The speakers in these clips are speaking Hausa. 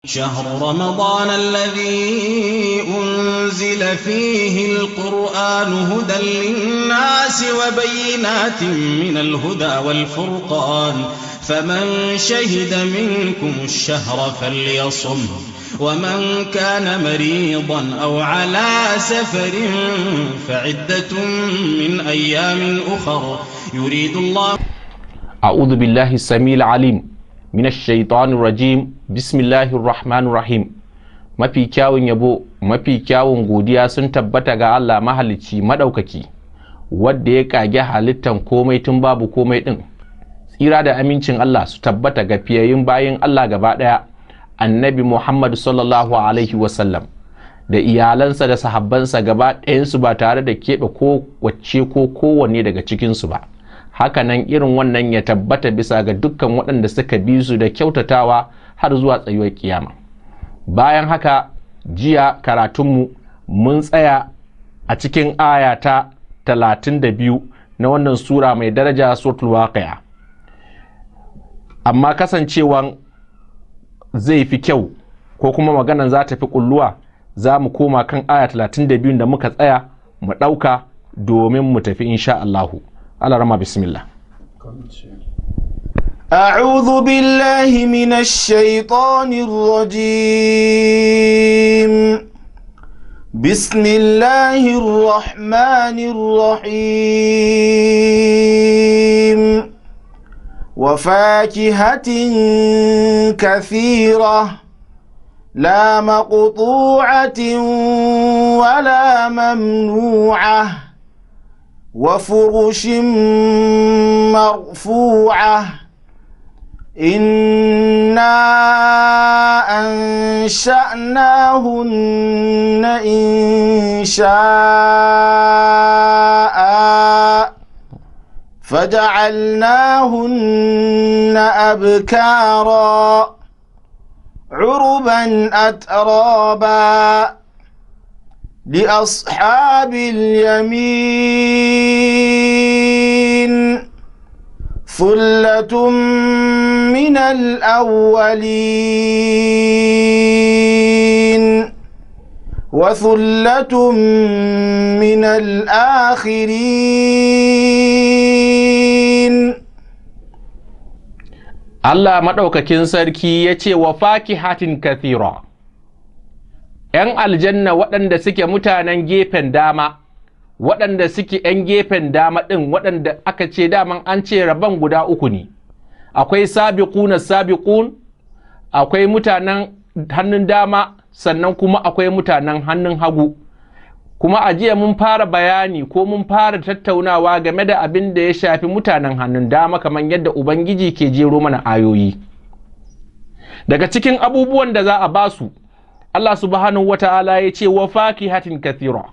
شهر رمضان الذي أنزل فيه القرآن هدى للناس وبينات من الهدى والفرقان، فمن شهد منكم الشهر فليصم، ومن كان مريضا أو على سفر فعدة من أيام أخر، يريد الله. أعوذ بالله السميع العليم من الشيطان الرجيم. بسم الله الرحمن الرحيم. Mafi kyawun yabo, mafi kyawun godiya sun tabbata ga Allah mahalicci madaukaki, wadda ya kage halittan komai tun babu komai din. Tsira da amincin Allah su tabbata ga fiyayyun bayin Allah gaba daya, Annabi Muhammad sallallahu alaihi wasallam, da iyalansa da sahabbansa gaba ɗayansu ba tare da keɓe ko wacce ko kowanne daga cikinsu ba. Hakanan irin wannan ya tabbata bisa ga dukkan waɗanda suka bi su da kyautatawa har zuwa tsayuwar kiyama. Bayan haka, jiya karatunmu mun tsaya a cikin aya ta 32 na wannan sura mai daraja, Suratul Waqi'a. Amma kasancewan zai fi kyau ko kuma maganan za ta fi kulluwa, za mu koma kan aya 32 da muka tsaya, mu ɗauka domin mu tafi insha Allahu. Allah rama, bismillah. أعوذ بالله من الشيطان الرجيم. بسم الله الرحمن الرحيم. وفاكهة كثيرة لا مقطوعة ولا ممنوعة وفرش مرفوعة. إنا أنشأناهن إنشاء فجعلناهن أبكارا عربا أترابا لأصحاب اليمين، ثلة من الأولين وثلة من الآخرين. Allah maɗaukakin sarki ya ce, wa fakihatin kathira. ‘Yan aljanna waɗanda suke mutanen gefen dama, waɗanda suke ‘yan gefen dama ɗin, waɗanda aka ce daman an ce rabon guda uku ne: akwai sabiquna sabiqun, akwai mutanen hannun dama, sannan kuma akwai mutanen hannun hagu. Kuma a jiya mun fara bayani ko mun fara tattaunawa game da abin da ya shafi mutanen hannun dama, kamar yadda Ubangiji ke jero mana ayoyi. Daga cikin abubuwan da za a basu, Allah subhanahu wata'ala ya ce wa fakihatin kathira,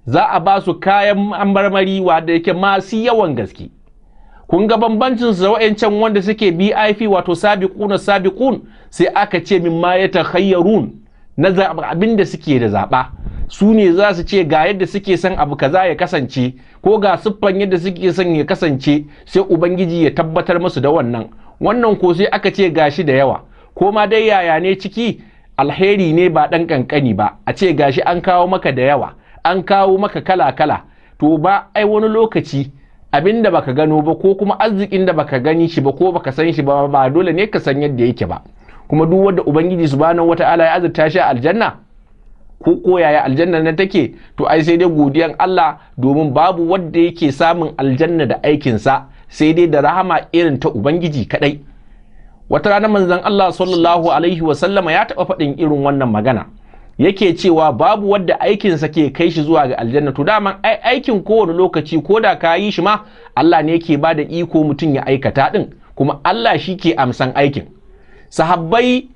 za a ba su kayan marmari wanda yake masu yawan gaske. Kun ga bambancin su da wa'ancan wanda suke BIP, wato sabiquna sabiqun, sai aka ce mimma yatakhayyarun, na abin da suke da zaɓa. Su ne za su ce ga yadda suke son abu kaza ya kasance, ko ga siffan yadda suke son ya kasance, sai Ubangiji ya tabbatar musu da wannan. Wannan ko sai aka ce gashi da yawa. Ko ma dai yaya ne ciki, alheri ne ba ɗan ƙanƙani ba a ce gashi an kawo maka da yawa, an kawo maka kala-kala. To ba ai wani lokaci abin da baka gano ba, ko kuma arzikin da baka gani shi ba ko baka san shi ba, ba dole ne ka san yadda yake ba. Kuma duk wanda Ubangiji subhanahu wata'ala ya azurta shi a aljanna, ko koyaya aljanna nan take, to ai sai dai godiyan Allah, domin babu wanda yake samun aljanna da aikinsa, sai dai da rahama irin ta Ubangiji kadai. Wata rana manzon Allah sallallahu alaihi wa sallama ya taɓa faɗin irin wannan magana, yake cewa babu wadda aikinsa ke kai shi zuwa ga aljanna. To daman ai aikin kowane lokaci, ko da ka yi shi ma, Allah ne yake ba da iko mutum ya aikata din, kuma Allah shi ke amsan aikin. Sahabbai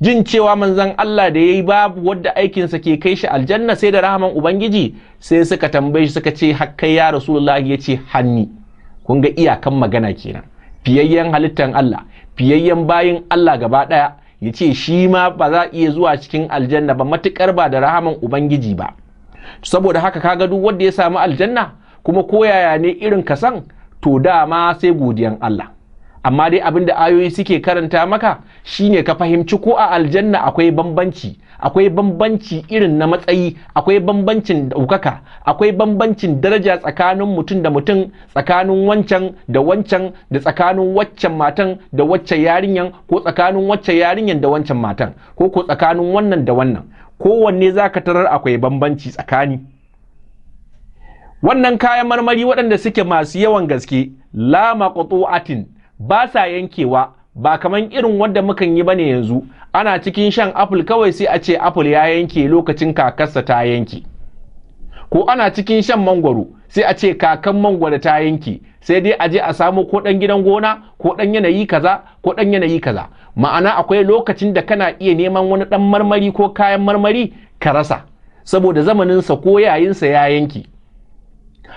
jin cewa manzon Allah da ya yi babu wadda aikinsa ke kai shi aljanna sai da rahaman Ubangiji, sai suka tambaye shi, suka ce, hakkai ya Rasulullahi? Ya ce, hanni. Kun ga iyakan magana kenan. Fiyayyen halittan Allah, fiyayyen bayin Allah gaba ɗaya, ya ce shi ma ba za a iya zuwa cikin aljanna ba matuƙar ba da rahaman Ubangiji ba. Saboda haka kaga duk wanda ya samu aljanna kuma koyaya ne irin kasan, to dama sai godiyan Allah. Amma dai abin da ayoyi suke karanta maka shine ka fahimci ko a aljanna akwai bambanci, akwai bambanci irin na matsayi, akwai bambancin ɗaukaka, akwai bambancin daraja tsakanin mutum da mutum, tsakanin wancan da wancan, da tsakanin waccan matan da waccan yarinyan, ko tsakanin waccan yarinyan da wancan matan, ko tsakanin wannan da wannan. Kowanne za ka tarar akwai bambanci tsakani. Wannan kayan marmari waɗanda suke masu yawan gaske, la maqtu'atin, ba sa yankewa, ba kaman irin wanda mukan yi bane yanzu. Ana cikin shan apple kawai sai a ce apple ya yanke, lokacin kakarsa ta yanke. Ko ana cikin shan mangwaro sai a ce kakan mangwaro ta yanke, sai dai a je a samu ko ɗan gidan gona ko ɗan yanayi kaza ko ɗan yanayi kaza. Ma'ana akwai lokacin da kana iya neman wani ɗan marmari ko kayan marmari ka rasa, saboda zamaninsa ko yayinsa ya yanke.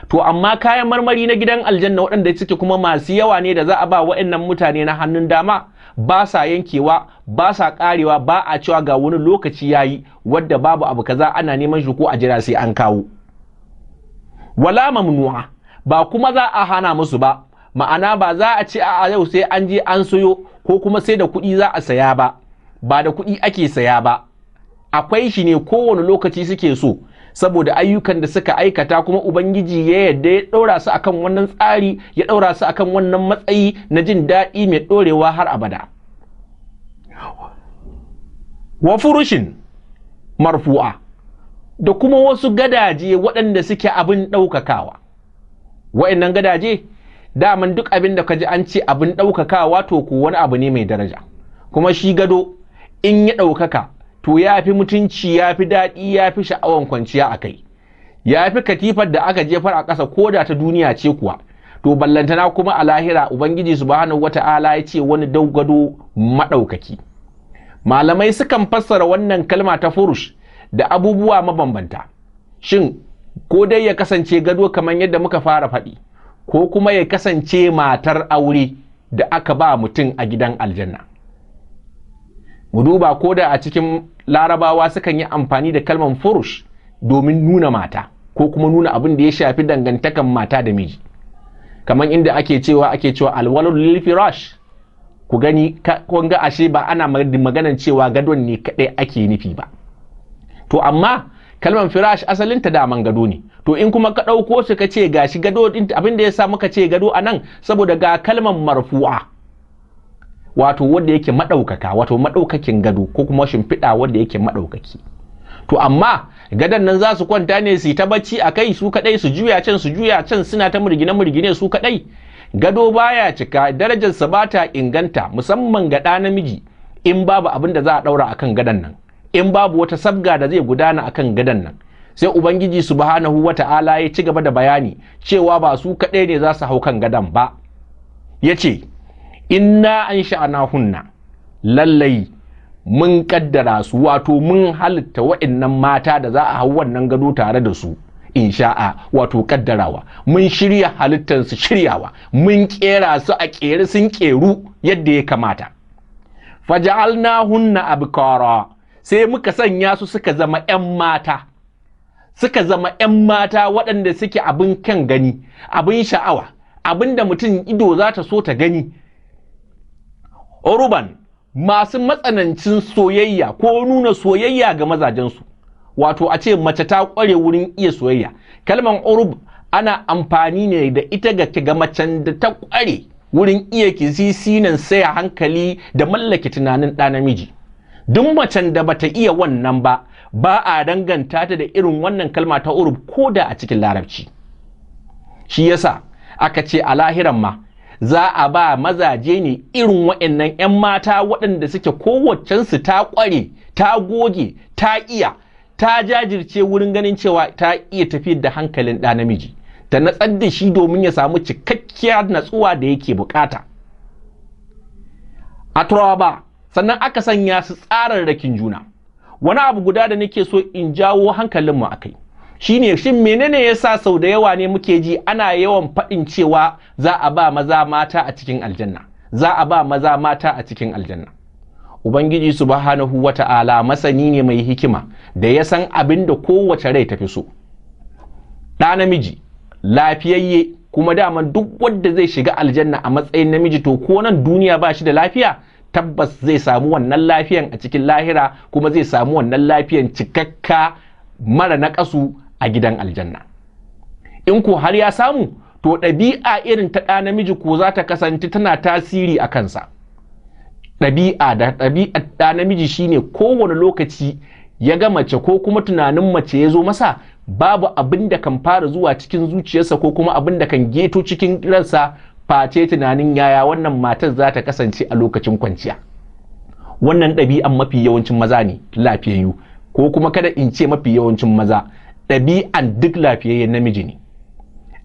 To amma kayan marmari na gidan aljanna waɗanda suke kuma masu yawa ne da za a ba waɗannan mutane na hannun dama, ba sa yankewa, ba sa ƙarewa, ba a cewa ga wani lokaci yayi wadda babu abu kaza ana neman shi ko a jira sai an kawo. Wala mamnu'a, ba kuma za a hana musu ba, ma'ana ba za a ce a yau sai an je an sayo ko kuma sai da kuɗi za a saya ba, ba da kuɗi ake saya ba. Akwai shi ne kowane lokaci suke so, saboda ayyukan da suka aikata, kuma Ubangiji ya yarda ya ɗora su akan wannan tsari, ya ɗora su akan wannan matsayi na jin daɗi mai ɗorewa har abada. Wa furushin marfu'a, da kuma wasu gadaje waɗanda suke abin ɗaukakawa. Wa'annan gadaje, daman duk abin da ka ji an ce abin ɗaukakawa, to ko wani abu ne mai daraja. Kuma shi gado in ya ɗaukaka to ya fi mutunci, ya fi daɗi, ya fi sha'awan kwanciya a kai, ya fi katifar da aka jefar a ƙasa ko da ta duniya ce kuwa. To ballantana kuma a lahira Ubangiji subhanahu wata'ala ya ce wani daugado maɗaukaki. Malamai sukan fassara wannan kalma ta furush da abubuwa mabambanta. Shin ko dai ya kasance gado kamar yadda muka fara faɗi, ko kuma ya kasance matar aure da aka ba mutum a gidan aljanna. Mu duba ko da a cikin Larabawa sukan yi amfani da kalmar furush domin nuna mata ko kuma nuna abin da ya shafi dangantakan mata da miji, kamar inda ake cewa alwalul lil firash. Ku gani, kun ga ashe ba ana maganan cewa gadon ne kadai ake nufi ba. To amma kalmar firash asalin ta daman gado ne. To in kuma ka ɗauko su ka ce gashi gado din, abin da ya sa muka ce gado anan saboda ga kalmar marfu'a, wato wanda yake maɗaukaka, wato maɗaukakin gado ko kuma shimfiɗa wanda yake maɗaukaki. To amma gadon nan za su kwanta ne su yi ta bacci a kai su kaɗai, su juya can su juya can, suna ta murgine murgine su kaɗai. Gado baya cika, darajarsa ba ta inganta, musamman ga ɗa namiji in babu abin da za a ɗaura akan gadon nan, in babu wata sabga da zai gudana akan gadon nan. Sai Ubangiji subhanahu wata'ala ya ci gaba da bayani cewa ba su kaɗai ne za su hau kan gadon ba. Ya ce inna an sha'anahunna, lallai mun kaddara su, wato mun halitta wa'annan mata da za a hau wannan gado tare da su, insha'a wato kaddarawa, mun shirya halittansu shiryawa, mun kera su a kere, sun keru yadda ya kamata. Faja'alnahunna abkara, sai muka sanya su suka zama 'yan mata, suka zama 'yan mata waɗanda suke abin kyan gani, abin sha'awa, abin da mutum ido za ta so ta gani. Uruban, masu matsanancin soyayya ko nuna soyayya ga mazajensu, wato a ce mace ta ƙware wurin iya soyayya. Kalman urub ana amfani ne da ita ga macen da ta ƙware wurin iya kisisinan saya hankali da mallake tunanin ɗa namiji. Duk macen da bata iya wannan ba, ba a danganta ta da irin wannan kalma ta urub ko da a cikin Larabci. Shi yasa aka ce a lahiran ma za a ba mazaje ne irin waɗannan 'yan mata waɗanda suke kowaccensu ta ƙware, ta goge, ta iya, ta jajirce wurin ganin cewa ta iya tafiyar da hankalin ɗa namiji, ta natsar da shi domin ya samu cikakkiyar natsuwa da yake bukata. A turawa sannan aka sanya su tsararrakin juna. Wani abu guda da nake so in jawo hankalinmu a kai shine, shin menene yasa sau da yawa ne muke ji ana yawan faɗin cewa za a ba maza mata a cikin aljanna, za a ba maza mata a cikin aljanna? Ubangiji subhanahu wata'ala masani ne mai hikima da ya san abin da kowace rai tafi so. Ɗa namiji lafiyayye Kuma daman duk wanda zai shiga aljanna a matsayin namiji, to ko nan duniya ba shi da lafiya, tabbas zai samu wannan lafiyan a cikin lahira, kuma zai samu wannan lafiyan cikakka mara naƙasu a gidan aljanna. In ko har ya samu, to ɗabi'a irin ta ɗa namiji ko za ta kasance tana tasiri a kansa. Ɗabi'a da ɗabi'a ɗa namiji shine kowane lokaci ya ga mace ko kuma tunanin mace ya zo masa, babu abin da kan fara zuwa cikin zuciyarsa ko kuma abin da kan geto cikin ransa face tunanin yaya wannan matar za ta kasance a lokacin kwanciya. Wannan ɗabi'an mafi yawancin maza ne lafiyayyu, ko kuma kada in ce mafi yawancin maza, ɗabi'an duk lafiyayyen namiji ne.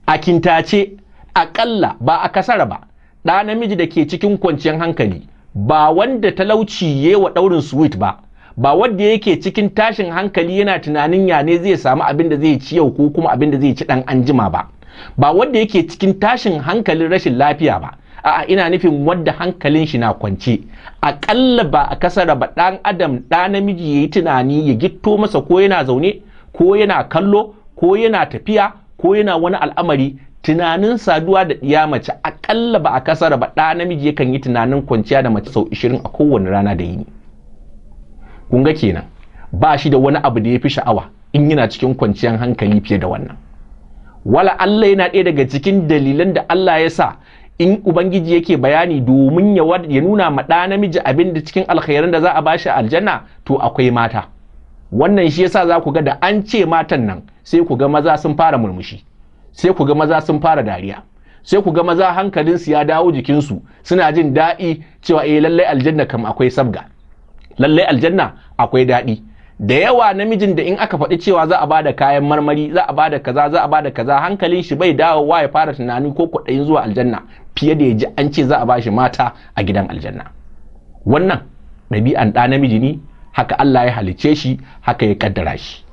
A kintace aƙalla ba a kasara ba, ɗa namiji da ke cikin kwanciyar hankali, ba wanda talauci ya wa ɗaurin suwit ba, ba wanda yake cikin tashin hankali yana tunanin ya ne zai samu abin da zai ci yau ko kuma abin da zai ci ɗan anjima ba, ba wanda yake cikin tashin hankalin rashin lafiya ba, a'a, ina nufin wanda hankalin shi na kwance. Aƙalla ba a kasara ba, ɗan adam ɗa namiji ya yi tunani ya gitto masa, ko yana zaune ko yana kallo ko yana tafiya ko yana wani al'amari, tunanin saduwa da ɗiya mace, aƙalla ba a kasara ba ɗa namiji yakan yi tunanin kwanciya da mace sau 20 a kowane rana da yini. Kun ga kenan ba shi da wani abu da ya fi sha'awa in yana cikin kwanciyar hankali fiye da wannan. Wala Allah yana ɗaya daga cikin dalilan da Allah ya sa in Ubangiji yake bayani domin ya nuna ma ɗa namiji abin da cikin alkhairan da za a bashi aljanna, to akwai mata. Wannan shi yasa za ku ga da an ce matan nan, sai ku ga maza sun fara murmushi, sai ku ga maza sun fara dariya, sai ku ga maza hankalinsu ya dawo jikinsu, suna jin daɗi cewa eh, lallai aljanna kam akwai sabga, lallai aljanna akwai daɗi. Da yawa namijin da in aka faɗi cewa za a bada kayan marmari, za a bada kaza, za a bada kaza, hankalin shi bai dawowa ya fara tunani ko kwaɗayin zuwa aljanna fiye da ya ji an ce za a bashi mata a gidan aljanna. Wannan ɗabi'an ɗa namiji ne, haka Allah ya halicce shi, haka ya kaddara shi.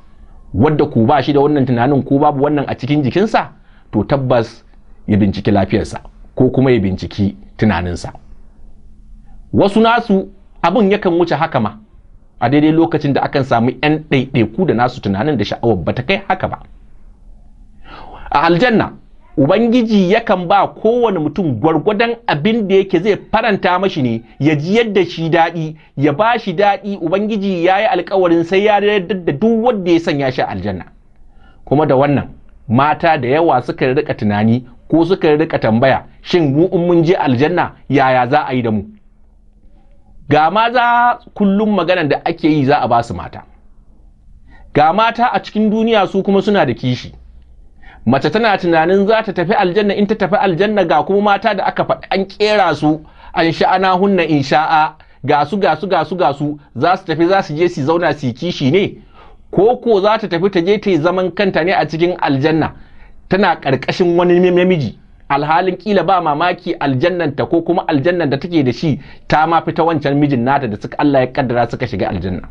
Wadda ku ba shi da wannan tunanin ko babu wannan a cikin jikinsa, to tabbas ya binciki lafiyarsa ko kuma ya binciki tunaninsa. Wasu nasu abin yakan wuce haka ma, a daidai lokacin da akan samu 'yan ɗaiɗaiku da nasu tunanin da sha'awar ba ta kai haka ba. A aljanna Ubangiji yakan ba kowane mutum gwargwadon abin da yake zai faranta mashi ne, ya ji yadda shi daɗi, ya ba shi daɗi. Ubangiji ya yi alkawarin sai ya yarda da duk wanda ya sanya shi aljanna. Kuma da wannan mata da yawa suka rika tunani ko suka rika tambaya, shin mu in mun je aljanna yaya za a yi da mu? Ga maza kullum maganan da ake yi za a ba su mata. Ga mata a cikin duniya su kuma suna da kishi. Mace tana tunanin za ta tafi aljanna, in ta tafi aljanna ga kuma mata da aka faɗi an ƙera su an sha'ana hunna in sha'a, ga su ga su ga su ga su, za su tafi za su je su zauna su kishi ne, ko ko za ta tafi ta je ta yi zaman kanta ne a cikin aljanna tana ƙarƙashin wani namiji, alhalin kila ba mamaki aljannanta ko kuma aljannan da take da shi ta ma fita wancan mijin nata da suka Allah ya kaddara suka shiga aljanna.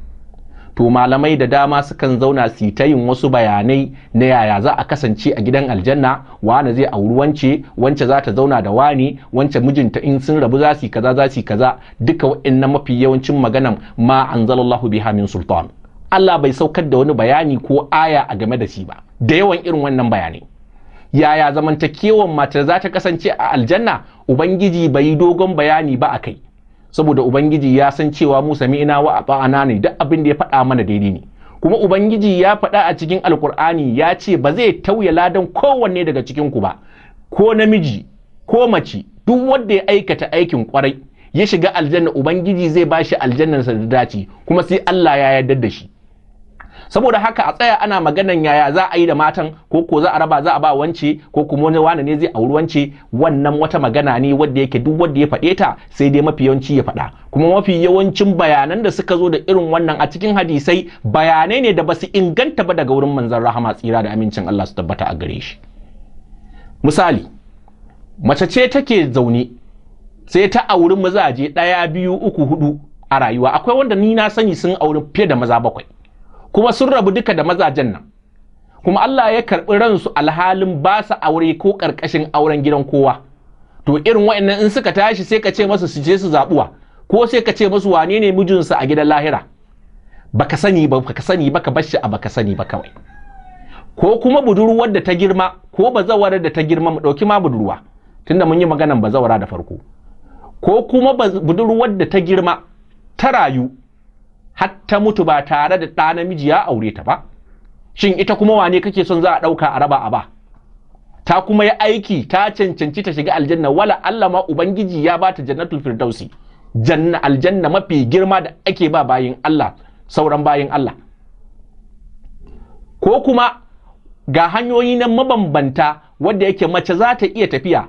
To malamai da dama sukan zauna su ta yin wasu bayanai na yaya za a kasance a gidan aljanna, wane zai auri wance, wance za ta zauna da wani, wance mijinta in sun rabu za su yi kaza, za su yi kaza. Duka wa'annan mafi yawancin maganan ma anzalallahu biha min sultan, Allah bai saukar da wani bayani ko aya a game da shi ba. Da yawan irin wannan bayanai, yaya zamantakewan matar za ta kasance a aljanna, Ubangiji bai yi dogon bayani ba a kai, saboda Ubangiji ya san cewa mu sami'ina wa ata'ana ne, duk abin da ya faɗa mana daidai ne. Kuma Ubangiji ya faɗa a cikin Alkur'ani ya ce ba zai tauye ladan kowanne daga cikin ku ba, ko namiji ko mace, duk wanda ya aikata aikin kwarai ya shiga aljanna, Ubangiji zai bashi aljannarsa da dace, kuma sai Allah ya yarda da shi. Saboda haka a tsaya ana maganan yaya za a yi da matan, ko ko za a raba, za a ba wance, ko kuma wani wane ne zai auri wance, wannan wata magana ne wanda yake duk wanda ya faɗe ta sai dai mafi yawanci ya faɗa. Kuma mafi yawancin bayanan da suka zo da irin wannan a cikin hadisai bayanai ne da ba su inganta ba daga wurin manzon rahama, tsira da amincin Allah su tabbata a gare shi. Misali, mace ce take zaune sai ta auri mazaje 1, 2, 3, 4 a rayuwa. Akwai wanda ni na sani sun auri fiye da maza 7, kuma sun rabu duka da mazajen nan, kuma Allah ya karɓi ransu alhalin ba su aure ko ƙarƙashin auren gidan kowa. To irin wa'annan in suka tashi sai ka ce masu su je su zaɓuwa, ko sai ka ce masu wane ne mijinsu a gidan lahira? Baka sani ba, baka sani ba, ka bar shi a baka sani ba kawai. Ko kuma budurwar da ta girma ko bazawarar da ta girma, mu ɗauki ma budurwa tunda mun yi maganan bazawara da farko, ko kuma budurwar da ta girma ta rayu har ta mutu ba tare da ɗa namiji ya aure ta ba, shin ita kuma wane kake son za a ɗauka a raba a ba? Ta kuma yi aiki, ta cancanci ta shiga aljanna, wala Allah ma Ubangiji ya ba ta jannatul firdausi, janna aljanna mafi girma da ake ba bayin Allah, sauran bayin Allah. Ko kuma ga hanyoyi na mabambanta wadda yake mace za ta iya tafiya,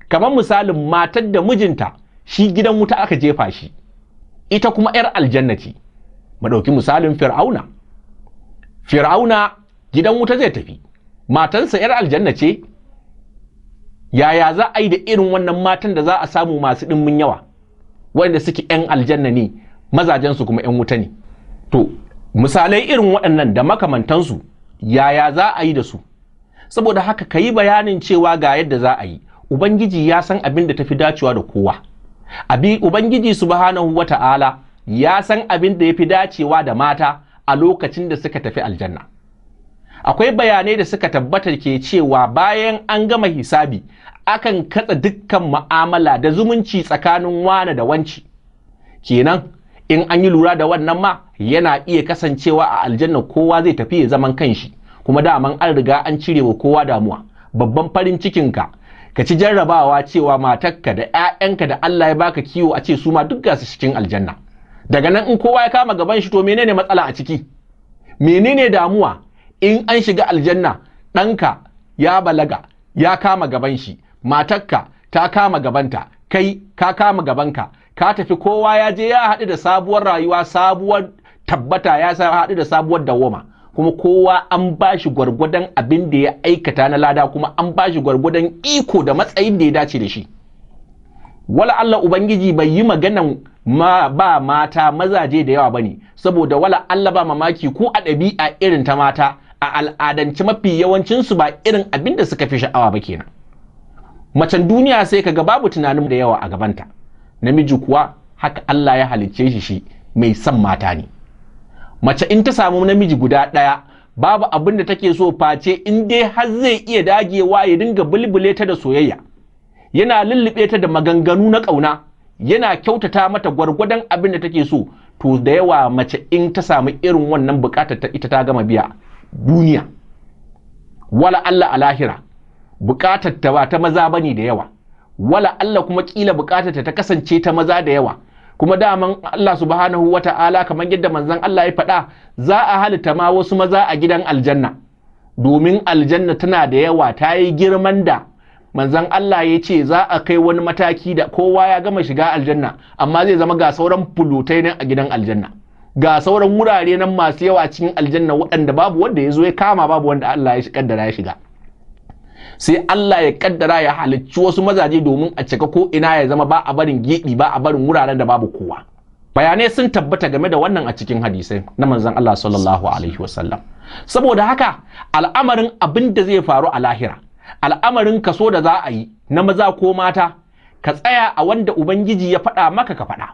kamar misalin matar da mijinta shi gidan wuta aka jefa shi, ita kuma 'yar aljanna ce. Mu ɗauki misalin Fir'auna. Fir'auna gidan wuta zai tafi, matansa 'yar aljanna ce. Yaya za a yi da irin wannan matan da za a samu masu ɗimbin yawa wanda suke 'yan aljanna ne, mazajensu kuma 'yan wuta ne? To misalai irin waɗannan da makamantansu, yaya za a yi da su? Saboda haka ka yi bayanin cewa ga yadda za a yi. Ubangiji ya san abin da tafi dacewa da kowa. Abi Ubangiji subhanahu wata'ala ya san abin da ya fi dacewa da mata a lokacin da suka tafi aljanna. Akwai bayanai da suka tabbata ke cewa bayan an gama hisabi akan katsa dukkan mu'amala da zumunci tsakanin wane da wanci. Kenan in an yi lura da wannan ma yana iya kasancewa a aljanna kowa zai tafi ya zaman kanshi, kuma daman an riga an cire wa kowa damuwa. Babban farin cikinka ka ci jarrabawa cewa matarka da 'ya'yanka da Allah ya baka kiwo a ce su ma duk gasu cikin aljanna. Daga nan in kowa ya kama gaban shi, to menene matsala a ciki? Menene damuwa? In an shiga aljanna ɗanka ya balaga ya kama gaban shi, matarka ta kama gabanta, kai ka kama gabanka, ka tafi, kowa ya je ya haɗu da sabuwar rayuwa, sabuwar tabbata, ya haɗu da sabuwar dawwama, kuma kowa an ba shi gwargwadon abin da ya aikata na lada, kuma an ba shi gwargwadon iko da matsayin da ya dace da shi. Wala Allah Ubangiji bai yi maganan ma ba mata mazaje da yawa bane, saboda wala Allah ba mamaki ko a ɗabi'a irin ta mata a al'adance mafi yawancinsu ba irin abin da suka fi sha'awa ba kenan. Macen duniya sai kaga babu tunanin da yawa a gabanta, namiji kuwa haka Allah ya halicce shi, shi mai son mata ne. Mace in ta samu namiji guda ɗaya babu abin da take so face in dai har zai iya dagewa ya dinga bulbule ta da soyayya, yana lullube ta da maganganu na ƙauna, yana kyautata mata gwargwadon abin da take so, to da yawa mace in ta samu irin wannan bukatar ta ita ta gama biya duniya. Wala Allah a lahira bukatar ta ba ta maza bane da yawa, wala Allah kuma kila bukatar ta kasance ta maza da yawa. Kuma daman Allah subhanahu wata'ala kamar yadda manzon Allah ya faɗa, za a halitta ma wasu maza a gidan aljanna, domin aljanna tana da yawa, ta yi girman da manzon Allah ya ce za a kai wani mataki da kowa ya gama shiga aljanna, amma zai zama ga sauran fulutai nan a gidan aljanna, ga sauran wurare nan masu yawa cikin aljanna waɗanda babu wanda ya zo ya kama, babu wanda Allah ya kaddara ya shiga. Sai Allah ya kaddara ya halicci wasu mazaje domin a cika ko ina ya zama ba a barin gibi, ba a barin wuraren da babu kowa. Bayanai sun tabbata game da wannan a cikin hadisai na manzon Allah sallallahu alaihi wasallam. Saboda haka al'amarin abin da zai faru a lahira, al'amarin kaso da za a yi na maza ko mata, ka tsaya a wanda Ubangiji ya faɗa maka ka faɗa,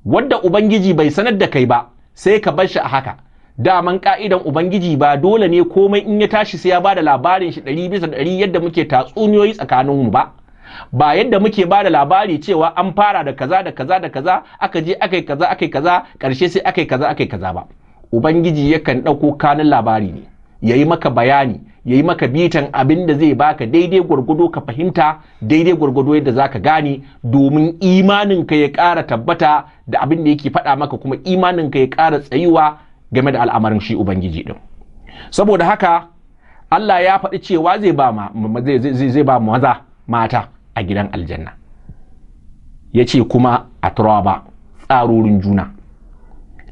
wanda Ubangiji bai sanar da kai ba sai ka bar shi a haka. Daman ka'idan Ubangiji ba dole ne komai in ya tashi sai ya bada labarin shi 100% yadda muke tatsuniyoyi tsakaninmu ba, ba yadda muke bada labari cewa an fara da kaza da kaza da kaza, aka je aka yi kaza aka yi kaza, ƙarshe sai aka yi kaza aka yi kaza ba. Ubangiji yakan ɗauko kanun labari ne ya yi maka bayani, ya yi maka bitan abin da zai baka daidai gwargwado ka fahimta, daidai gwargwado yadda za ka gane, domin imaninka ya ƙara tabbata da abin da yake faɗa maka, kuma imaninka ya ƙara tsayuwa game da al'amarin shi Ubangiji ɗin. Saboda haka Allah ya faɗi cewa zai ba maza mata a gidan aljanna, ya ce kuma a turaba tsarorin juna.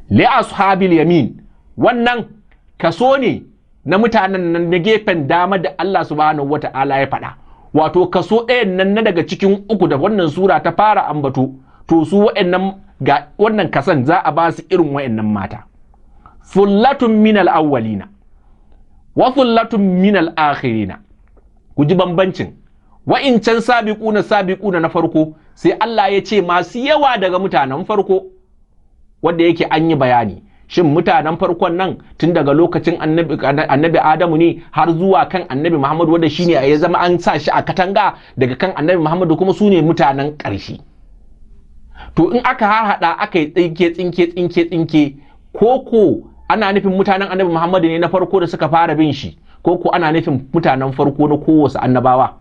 Li ashabil yamin, wannan kaso ne na mutanen nan na gefen dama da Allah subhanahu wata'ala ya faɗa, wato kaso ɗayan nan na daga cikin uku da wannan sura ta fara ambato, to su wa'annan ga wannan kasan za a ba su irin wa'annan mata. Thullatun minal awwalina wa thullatun minal akhirina. Ku ji bambancin wa'incan sabiquna sabiquna na farko, sai Allah ya ce masu yawa daga mutanen farko, wanda yake an yi bayani. Shin mutanen farkon nan tun daga lokacin annabi Adamu ne har zuwa kan annabi Muhammadu, wanda shine ya zama an sa shi a katanga daga kan annabi Muhammadu, kuma su ne mutanen ƙarshe. To in aka harhaɗa aka yi tsinke tsinke tsinke tsinke, ko ana nufin mutanen annabi Muhammadu ne na farko da suka fara bin shi, ko ana nufin mutanen farko na kowace annabawa?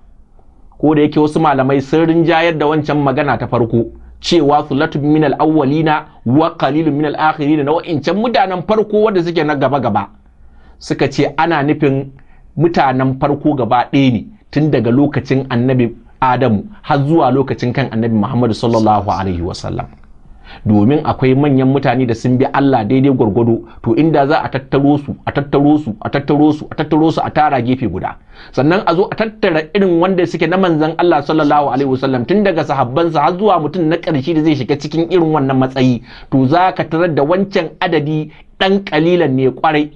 Ko da yake wasu malamai sun rinjayar da wancan magana ta farko cewa sulatun minal awwalina wa qalilun minal akhirina, na wa'incan mutanen farko wanda suke na gaba gaba, suka ce ana nufin mutanen farko gaba ɗaya ne tun daga lokacin annabi Adamu har zuwa lokacin kan annabi Muhammadu sallallahu alaihi wasallam. Domin akwai manyan mutane da sun bi Allah daidai gwargwado, to inda za a tattaro su a tattaro su a tattaro su a tattaro su a tara gefe guda, sannan a zo a tattara irin wanda suke na manzon Allah sallallahu alaihi wasallam tun daga sahabbansa har zuwa mutum na ƙarshe da zai shiga cikin irin wannan matsayi, to za ka tarar da wancan adadi ɗan ƙalilan ne kwarai.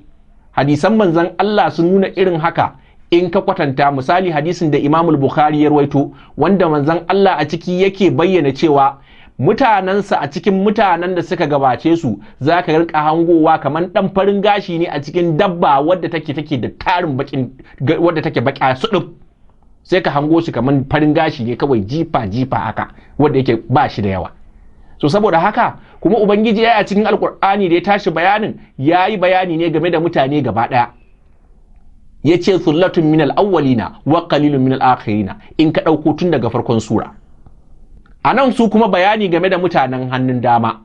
Hadisan manzon Allah sun nuna irin haka. In ka kwatanta misali hadisin da Imam Bukhari ya rawaito, wanda manzon Allah a ciki yake bayyana cewa mutanensa a cikin mutanen da suka gabace su za ka rika hangowa kamar ɗan farin gashi ne a cikin dabba wadda take da tarin bakin, wadda take baka suɗuf, sai ka hango shi kamar farin gashi ne kawai jifa jifa haka, wadda yake ba shi da yawa. So saboda haka kuma Ubangiji ya yi a cikin Alkur'ani da ya tashi bayanin, ya yi bayani ne game da mutane gaba ɗaya, ya ce sullatun minal awwalina wa qalilun minal akhirina, in ka ɗauko tun daga farkon sura. A nan su kuma bayani game da mutanen hannun dama,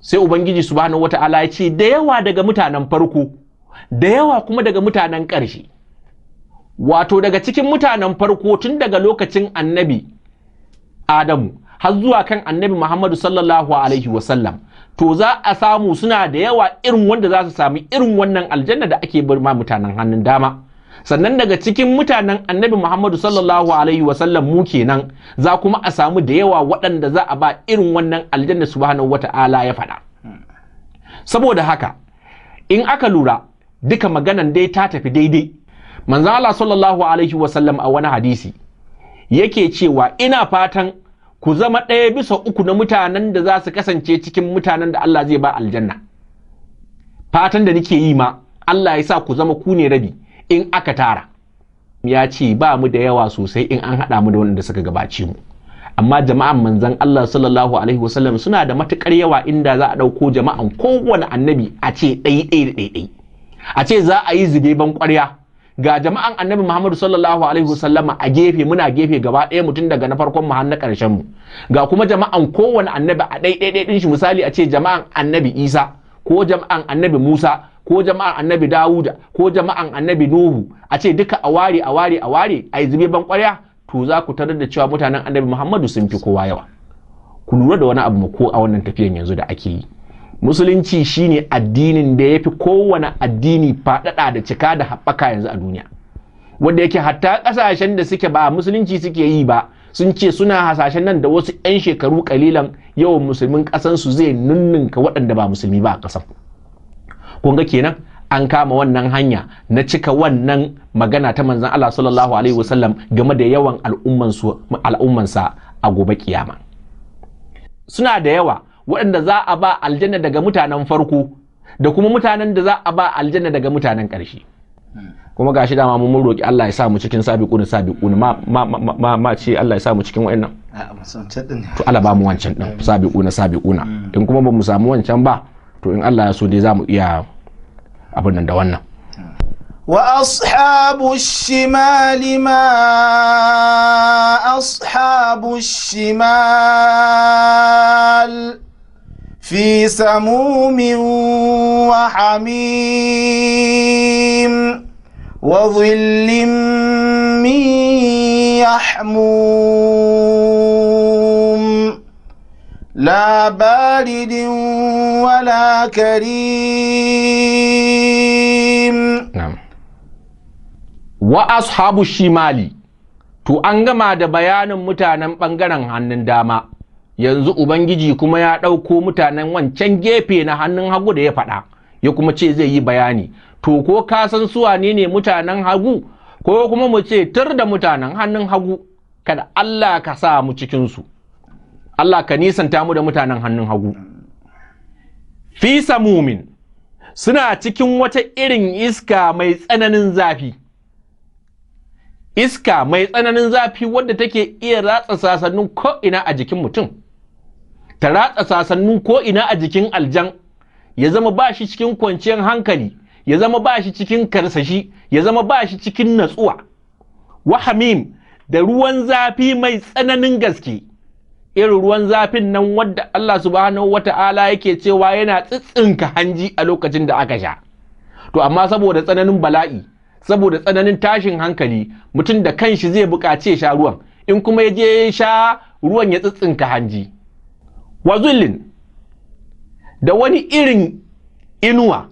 sai Ubangiji subhanahu wata'ala ya ce da yawa daga mutanen farko, da yawa kuma daga mutanen ƙarshe. Wato daga cikin mutanen farko tun daga lokacin annabi Adamu har zuwa kan annabi Muhammadu sallallahu alaihi wasallam, to za a samu suna da yawa irin wanda za su sami irin wannan aljanna da ake bar ma mutanen hannun dama. Sannan daga cikin mutanen annabi Muhammadu sallallahu alaihi wasallam mu kenan, za kuma a samu da yawa waɗanda za a ba irin wannan aljanna subhanahu wata'ala ya faɗa. Saboda haka in aka lura duka maganan dai ta tafi daidai. Manzon Allah sallallahu alaihi wasallam a wani hadisi yake cewa ina fatan ku zama 1/3 na mutanen da za su kasance cikin mutanen da Allah zai ba aljanna. Fatan da nake yi ma Allah ya sa ku zama ku ne rabi in aka tara. Ya ce ba mu da yawa sosai in an haɗa mu da wanda suka gabace mu, amma jama'an manzon Allah sallallahu alaihi wasallam suna da matukar yawa inda za a ɗauko jama'an kowane annabi a ce ɗai ɗai da ɗai ɗai, a ce za a yi zube ban ƙwarya, ga jama'an annabi Muhammadu sallallahu alaihi wasallama a gefe, muna gefe gaba ɗaya mutum daga na farkon mu har na ƙarshen mu, ga kuma jama'an kowane annabi a ɗai ɗai ɗin shi, misali a ce jama'an annabi Isa ko jama'an annabi Musa ko jama'an annabi Dawuda ko jama'an annabi Nuhu, a ce duka a ware a ware a ware a yi zube ban ƙwarya, to za ku tarar da cewa mutanen annabi Muhammadu sun fi kowa yawa. Ku lura da wani abu ko a wannan tafiyan yanzu da ake yi, musulunci shine addinin da ya fi kowane addini faɗaɗa da cika da haɓaka yanzu a duniya, wanda yake hatta ƙasashen da suke ba musulunci suke yi ba sun ce suna hasashen nan da wasu 'yan shekaru kalilan yawan musulmin ƙasansu zai nunnunka waɗanda ba musulmi ba a ƙasan. Kun ga kenan an kama wannan hanya na cika wannan magana ta manzon Allah sallallahu alaihi wasallam game da yawan al'ummansa a gobe kiyama. Suna da yawa waɗanda za a ba aljanna daga mutanen farko da kuma mutanen da za a ba aljanna daga mutanen ƙarshe. Kuma gashi dama mun roki Allah ya sa mu cikin sabiquna sabiquna, ma ma ma ma ce Allah ya sa mu cikin wayannan. To Allah ba mu wancan din sabiquna sabiquna, in kuma ba mu samu wancan ba to in Allah ya so dai za mu iya abin nan da wannan. Wa ashabu shimali ma ashabu shimal fi samumin wa hamim wa dhillin min yahmum la baridin wala karim. Na'am. Wa ashabu shimali, to an gama da bayanin mutanen bangaren hannun dama, yanzu Ubangiji kuma ya ɗauko mutanen wancan gefe na hannun hagu da ya faɗa, ya kuma ce zai yi bayani. To ko ka san su wane ne mutanen hagu, ko kuma mu ce tur da mutanen hannun hagu, kada Allah ka sa mu cikinsu, Allah ka nisanta mu da mutanen hannun hagu. Fi samumin, Suna cikin wata irin iska mai tsananin zafi, iska mai tsananin zafi wadda take iya ratsa sasannin ko'ina a jikin mutum, ta ratsa sasannin ko'ina a jikin aljan, ya zama ba shi cikin kwanciyar hankali, ya zama ba shi cikin karsashi, ya zama ba shi cikin natsuwa. Wahamim, da ruwan zafi mai tsananin gaske, irin ruwan zafin nan wadda Allah subhanahu wata'ala yake cewa yana tsitsinka hanji a lokacin da aka sha. To amma saboda tsananin bala'i, saboda tsananin tashin hankali, mutum da kanshi zai buƙaci ya sha ruwan, in kuma ya je ya sha ruwan ya tsitsinka hanji. Wazullin, da wani irin inuwa,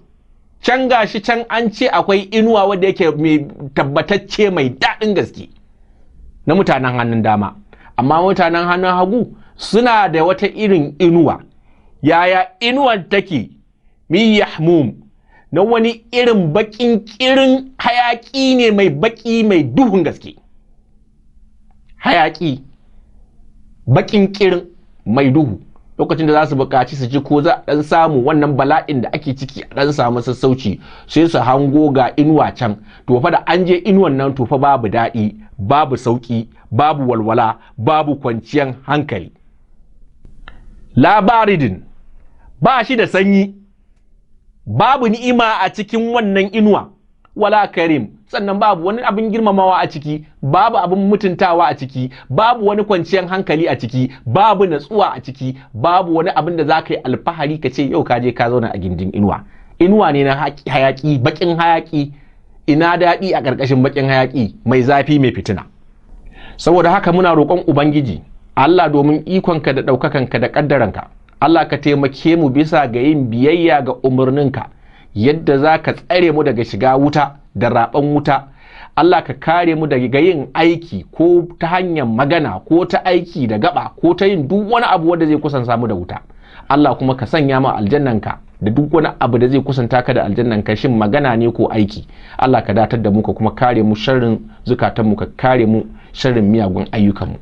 can gashi can an ce akwai inuwa wadda yake mai tabbatacce mai daɗin gaske na mutanen hannun dama, amma mutanen hannun hagu suna da wata irin inuwa. Yaya inuwar take? Min yahmum, na wani irin baƙin ƙirin hayaƙi ne mai baƙi mai duhun gaske, hayaƙi baƙin ƙirin mai duhu. Lokacin da za su buƙaci su ji ko za a ɗan samu wannan bala'in da ake ciki a ɗan samu sassauci, sai su hango ga inuwa can. To fa da an je inuwan nan, to fa babu daɗi, babu sauƙi, babu walwala, babu kwanciyan hankali. Labaridin, ba shi da sanyi, babu ni'ima a cikin wannan inuwa, wala karim, sannan babu wani abin girmamawa a ciki, babu abin mutuntawa a ciki, babu wani kwanciyar hankali a ciki, babu natsuwa a ciki, babu wani abin da za ka yi alfahari ka ce yau ka je ka zauna a gindin inuwa. Inuwa ne na hayaki, bakin hayaki. Ina daɗi a ƙarƙashin bakin hayaki mai zafi mai fitina? Saboda haka muna roƙon Ubangiji Allah, domin ikonka da ɗaukakanka da ƙaddaranka, Allah ka taimake mu bisa ga yin biyayya ga umarninka, yadda za ka tsare mu daga shiga wuta da raɓan wuta. Allah ka kare mu daga yin aiki ko ta hanyar magana ko ta aiki da gaba ko ta yin duk wani abu wanda zai kusanta mu da wuta. Allah kuma ka sanya mu aljannanka da duk wani abu da zai kusanta ka da aljannanka, shin magana ne ko aiki. Allah ka datar da mu, ka kuma kare mu sharrin zukatanmu, ka kare mu sharrin miyagun ayyukanmu.